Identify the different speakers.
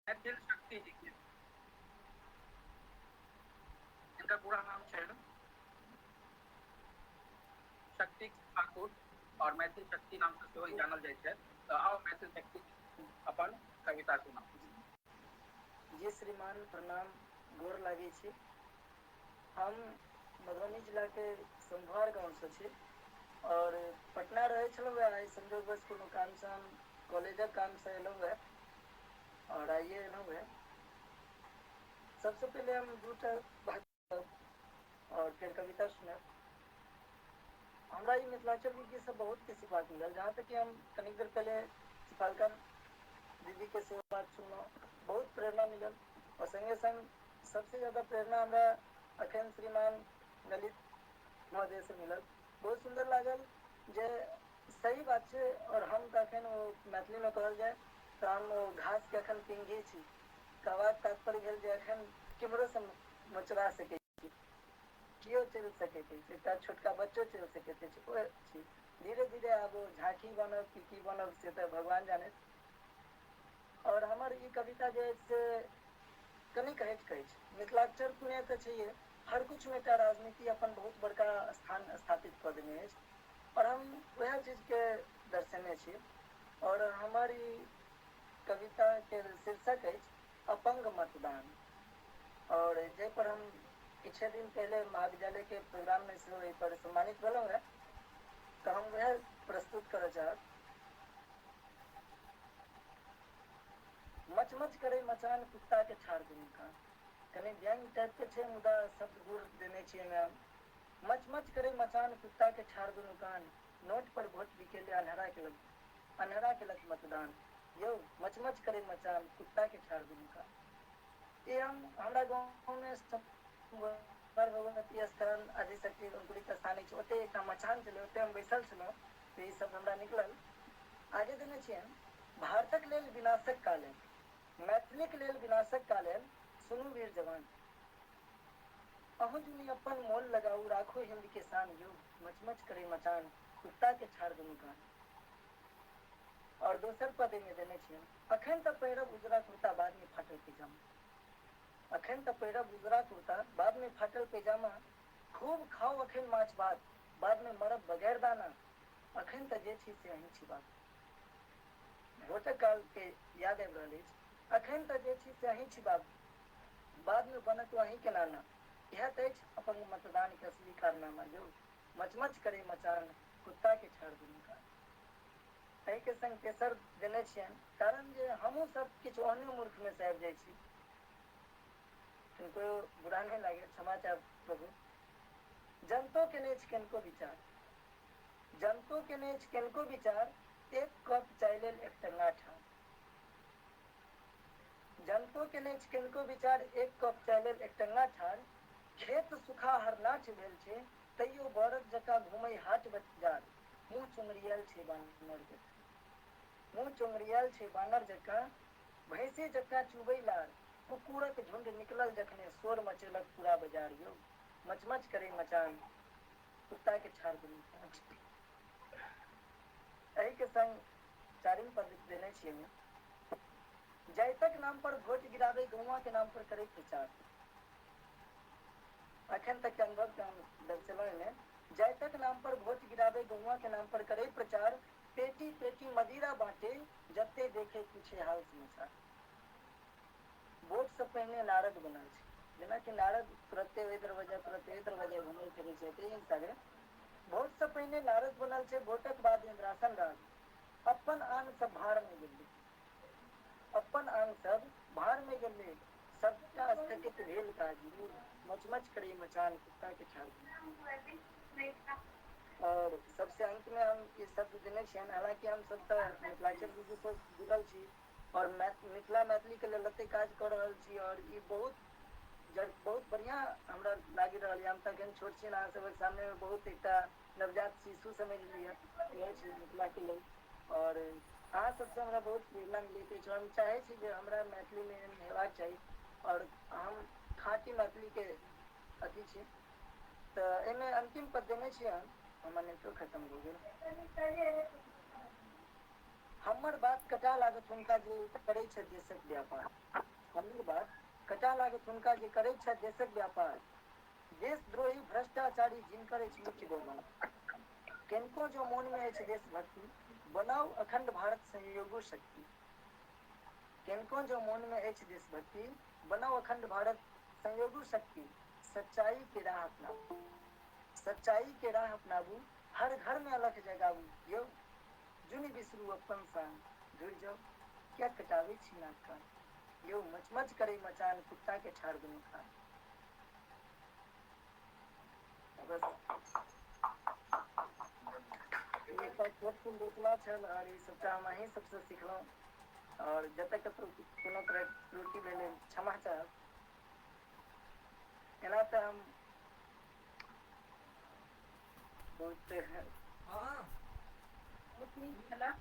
Speaker 1: मैथिल शक्ति जी के। हिनकर पूरा नाम छनि शक्ति ठाकुर और मैथिल शक्ति नाम से सेहो जानल जाइ छथि। तऽ आउ मैथिल शक्ति, अपन कविता सुनाउ।
Speaker 2: जी श्रीमान, प्रणाम, गोर लागै छी। हम मधुबनी जिलाके सोमवार गाँवसँ छी आओर पटना रहै छलहुँ हेँ। आइ संजोगवश कोनो कामसँ हम कॉलेजक कामसँ एलहुँ हेँ आओर आइए एलहुँ हेँ। सबसँ पहिले हम दूटा बात आओर फेर कविता सुनायब। हमरा ई मिथिलाक्षर दीदीसँ बहुत किछु सिखबाक मिलल। जहाँ तक कि हम कनिक देर पहिले शेफालिका दीदीके सेहो बात सुनलहुँ, बहुत प्रेरणा मिलल। आओर सङ्गे सङ्ग सबसँ ज्यादा प्रेरणा हमरा अखन श्रीमान ललित महोदयसँ मिलल। बहुत सुन्दर लागल जे सही बात छै। आओर हम तऽ अखन ओ मैथिलीमे कहल जाय तऽ हम ओ घासके अखन पिंघी छी। कहबाक तात्पर्य भेल जे अखन केम्हरोसँ मोचरा सकैत छी, केओ चलि सकैत अछि, एकटा छोटका बच्चो चलि सकैत अछि, ओ छी। धीरे धीरे आब ओ झाँकी बनब कि की बनब से तऽ भगवान जानैत। आओर हमर ई कविता जे अछि से कनिक हटि कऽ अछि। मिथिलाक्षरमे तऽ छैहे, हर किछुमे एकटा राजनीति अपन बहुत बड़का स्थान स्थापित कऽ देने अछि आओर हम उएह चीजके दर्शेने छी। आओर हमर ई कविताके शीर्षक अछि अपंग मतदान। आओर जाहिपर हम किछे दिन पहिले महाविद्यालयके प्रोग्राममे सेहो एहिपर सम्मानित भेलहुँ हेँ, तऽ हम उएह प्रस्तुत करय चाहब। मचमच करै मचान, कुत्ता के ठाढ़ दुनू कान। कनि व्यंग टाइप के छै, मुदा शब्द गुण देने छियै एहिमे हम। मचमच करै मचान, कुत्ता के ठाढ़ दुनू कान, नोट पर वोट बिकेले, अन्हरा केलक अन्हरा केलक मतदान। यौ मचमच करै मचान, कुत्ता के ठाढ़ दुनू कान। ई हम हमरा गाँव मे भगवती स्थान आदिशक्ति अंकुरित स्थान अछि, ओते एकटा मचान छलै, ओते हम बैसल छलहुँ तऽ ई सब हमरा निकलल। आगे देने छियनि। भारतक लेल विनाशक काल आयल, मैथिलीक लेल विनाशक काल आयल, सुनू वीर जवान। अहूँ जुनि अपन मोल लगाउ, राखू हिन्द के शान यौ, मचमच करै मचान, कुत्ता के ठाढ़ दुनू कान। और दोसर पद एहिमे देने छियनि। अखन तऽ पहिरब उजरा कुर्ता, बादमे फाटल पैजामा। अखन तऽ पहिरब उजरा कुर्ता, बादमे फाटल पैजामा। खूब खाउ अखन माछ भात, बादमे मरब बगैर दाना। अखन तऽ जे छी से अहीं छी बाबू। भोटक काल के याद आबि रहल अछि। अखन तऽ जे छी से अहीं छी बाबू, बादमे बनत ओ अहींके नाना। इएह तऽ अछि अपन मतदानके असली कारनामा यौ, मचमच करै मचान, कुत्ता के ठाढ़ दुनू कान। एहिके संग तेसर देने छियनि, कारण जे हमहूँ सब किछु ओहने मूर्खमे से आबि जाइ छी। किनको बुरा नहि लागे, क्षमा चाहब प्रभु। जनतो के नहि अछि किनको विचार, जनतो के नहि अछि किनको विचार, एक कप चाय लेल एक टंगा ठाढ़। जनतो के नहि अछि किनको विचार, एक कप चाय लेल एक टंगा ठाढ़। खेत सुखा हरनाच भेल छै, तैयो बरद जकाँ घुमै हाट बाजार। मुँह चुमरियल छै बानर जकाँ, मुँह चुमरियल छै बानर जकाँ, भैंसी जकाँ चुबै लार। कुकुरक झुंड निकलल जखने, शोर मचेलक पूरा बाजार यौ, मचमच करै मचान, कुत्ता के ठाढ़ दुनू कान। एहिके संग चारिम पद देने छियै एहिमे। जाइतक नाम पर वोट गिराबै, गौआं के नाम पर करै प्रचार। अखन तक के अनुभव के हम दर्शेलहुँ एहिमे। जाइतक नाम पर वोट गिराबै, गौआं के नाम पर करै प्रचार, पेटी पेटी मदिरा बांटे, जते देखे पूछे हाल समाचार। वोट से पहिने नारद बनल छै, जेनाकि नारद तुरते ओहि दरवाजा तुरते ओहि दरवाजा घुमै फिरै छै, ताहि हिसाबे वोट से पहिने नारद बनल छै। वोटक बाद इन्द्रासन राज, अपन आंग सब भाड़ में गेलै, अपन आंग सब भाड़ में गेलै, सबटा स्थगित भेल काज, मचमच करै मचान, कुत्ता के ठाढ़। और सबसे अंत में हम ई शब्द देने छियनि। हालांकि हम सब तऽ मिथिलाक्षर दीदी से जुड़ल छी और मिथिला मैथिली के लेल एते काज कऽ रहल छी और ई बहुत बहुत बढ़िया हमरा लागि रहल यऽ। हम तऽ एखन छोट छी, अहाँ सबक सामने मे बहुत एकटा नवजात शिशु समझि लिअ छी मिथिला के लेल। और अहाँ सबसँ हमरा बहुत प्रेरणा मिलैत अछि। हम चाहै छी जे हमरा मैथिलीमे एहन हेबाक चाही और हम खाँटी मैथिलीके अथी छी। तऽ एहिमे अंतिम पद देने छियै हम, हमर नेटो खतम भऽ गेल। हमर बात कटै कटा लागत हुनका जे करै छथि देशक व्यापार। हमर बात कटा लागत हुनका जे करै छथि देशक व्यापार। देशद्रोही भ्रष्टाचारी जिनकर अछि मुख्य व्यवहार। किनको जो मोन में अछि देशभक्ति, बनाउ अखंड भारत संयोगो शक्ति। किनको जो मोन में अछि देशभक्ति, बनाउ अखंड भारत संयोगो शक्ति। सच्चाई के राह अपनाबू, सच्चाई के राह अपनाबू, हर घर में अलख जगाबू। यौ जुनि बिसरू अपन शान, धुर जाउ किया कटाबै छी नाक कान। यौ मचमच करै मचान, कुत्ता के ठाढ़ दुनू खान। बस ई एकटा छोट छिन रचना छल और ई सबटा हम अहीं सबसँ सिखलहुँ और जतऽ कतौ कोनो तरहक त्रुटि भेलै क्षमा चाहब। एना तऽ हम बहुत
Speaker 3: हँ।
Speaker 1: बहुत नीक छलै।